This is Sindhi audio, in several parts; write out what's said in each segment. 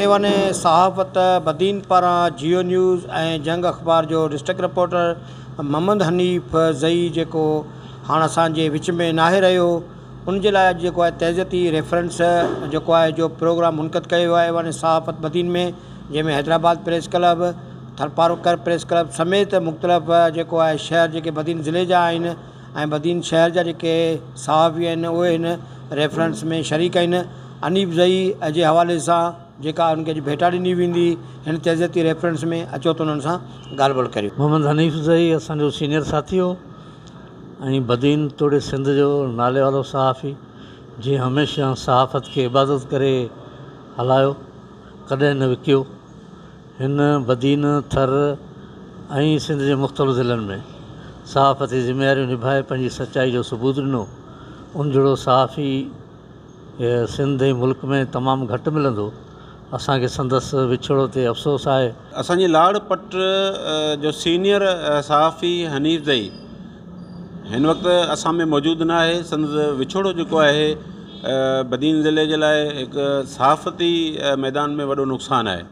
ايوان صحافت بدين پاران جيو نيوز ۽ جنگ اخبار جو ڊسٽرڪٽ رپورٽر محمد حنيف زئي جيڪو هاڻ اسان جي وچ ۾ ناهي رهيو ان جي لاء اڄ جيڪو آهي تعزيتي ريفرنس جيڪو آهي جو پروگرام منعقد ڪيو ويو آهي ايوان صحافت بدين ۾ جنهن ۾ Hyderabad press club Tharparkar press club سميت مختلف جيڪو آهي شهر جيڪي بدين ضلعي جا آهن ۽ بدين شهر جا جيڪي صحافي آهن اهي هن ريفرنس ۾ شريڪ آهن. حنيف زئي جي حوالي سان جيڪا ان کي اڄ ڀيٽا ڏني ويندي هن تعزيتي ريفرنس ۾ اچو ته انهن سان ڳالهه ٻولهه ڪريون. محمد حنيف زئي اسان جو سينئر ساٿي هو ۽ بدين توڙي سنڌ جو نالي وارو صحافي جنهن هميشه صحافت کي عبادت ڪري هلايو ڪڏهن نه وڪيو. هن بدين، ٿر ۽ سنڌ جي مختلف ضلعن ۾ صحافتي ذميواريون نڀائي پنهنجي سچائي جو ثبوت ڏنو. ان جهڙو صحافي سنڌ ۽ ملڪ ۾ تمام گهٽ ملندو. اسان کي سندس وڇوڙو تي افسوس آهي. اسان جي لاڙ پٽ جو سينئر صحافي حنيف زئي هن وقت اسان ۾ موجود نه آهي سندس وڇوڙو جيڪو آهي بدين ضلعي جي لاء هڪ صحافتي ميدان ۾ وڏو نقصان آهي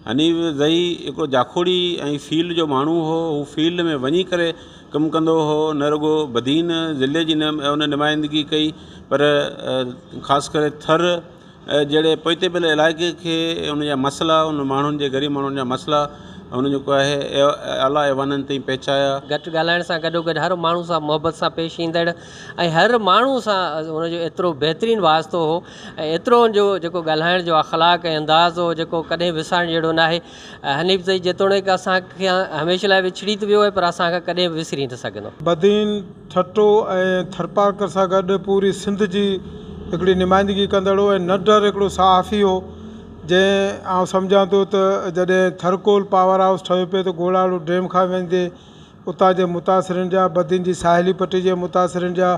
حنيف زئي هڪڙو جاکوڙي ۽ فيلڊ جو ماڻهو هو هو فيلڊ ۾ وڃي ڪري ڪم ڪندو هو نه رڳو بدين ضلعي جي ان نمائندگي ڪئي پر خاص ڪري ٿر جهڙي پوئتي پيل علائقي کي ان جا مسئلا ان ماڻهن جي غريب ماڻهن جا مسئلا ان جيڪو آهي اعليٰ ايوانن تائين پهچايا. گهٽ ڳالهائڻ سان گڏوگڏ هر ماڻهو سان محبت سان پيش ايندڙ ۽ هر ماڻهو سان ان جو ايترو بهترين واسطو هو ۽ ايترو ان جو جيڪو ڳالهائڻ جو اخلاق ۽ انداز هو جيڪو ڪڏهن وسارڻ جهڙو ناهي. حنيف زئي جيتوڻيڪ اسان کان هميشه لاء وڇڙي ته ويو آهي پر اسان کان ڪڏهن به وسري نه سگهندو. بدين ٺٽو ۽ ٿرپارڪر سان گڏ پوري سنڌ جي هڪڙي نمائندگي ڪندڙ هو ۽ نڊر هڪڙو صحافي هو جنهن آئون سمجهان ٿو ته جڏهن ٿرڪول پاور هائوس ٺهيو پئي ته گوڙاڙو ڊيم کان ويندي اتان جي متاثرين جا بدين جي ساحلي پٽي جي متاثرين جا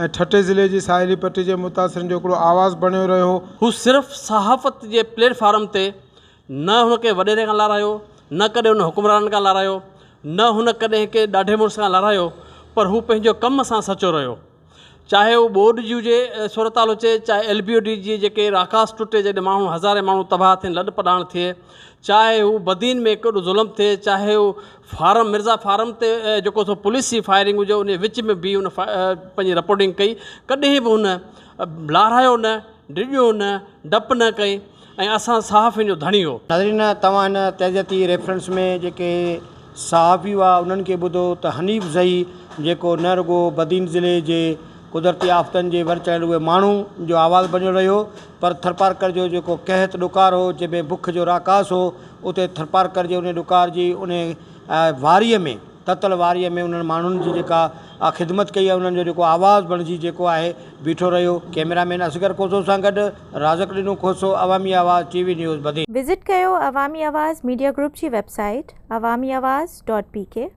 ۽ ٺٽي ضلعي جي ساحلي پٽي جي متاثرين جو هڪڙو آواز بڻيو رهيو. هو صرف صحافت جي پليٽ فارم تي نه هن ڪنهن وڏيري کان لارهايو، نه ڪڏهن هن حڪمرانن کان لارهايو، نه هن ڪڏهن ڪنهن ڏاڍي مڙس کان لارهايو، پر هو پنهنجو ڪم سان سچو رهيو. چاهي هو ٻوڏ جي هجي صورتحال هجي، چاهي ايل بي او ڊي جي جيڪي راڪاس ٽٽي جڏهن ماڻهو هزارين ماڻهو تباهه ٿين لڏ پلاڻ ٿئي، چاهي هو بدين ۾ ڪيڏو ظلم ٿئي، چاهي هو فارم مرزا فارم تي جيڪو سو پوليس جي فائرنگ هجي ان جي وچ ۾ بيهي هن پنهنجي رپورٽنگ ڪئي، ڪڏهن به هن لارهايو نه، ڊڄيو نه، ڊپ نه ڪئي. ۽ اسان صحافين جو ڌڻي هو. ناظرين توهان هن تعزيتي ريفرنس ۾ جيڪي صحافي هئا انهن کي ٻڌو ته حنيف زئي جيڪو نه رڳو بدين ضلعي جي قدرتي آفتن جي ور چڙهيل اهي ماڻهو جو آواز بنيو رهيو پر ٿرپارڪر جو جيڪو قحط ڏڪار هو جنهن ۾ بک جو راڪاس هو اتي ٿرپارڪر جي انهي ڏڪار جي انهي واريء ۾ تتل واريء ۾ انهن ماڻهن جي جيڪا خدمت ڪئي آهي انهن جو جيڪو آواز بڻجي جيڪو آهي بيٺو رهيو. ڪئميرا مين اصغر کوسو سان گڏ رازق ڏنو Khoso, Awami Awaz T V news Badin. Visit ڪيو عوامي آواز ميڊيا گروپ جي website Awami Awaz dot P K.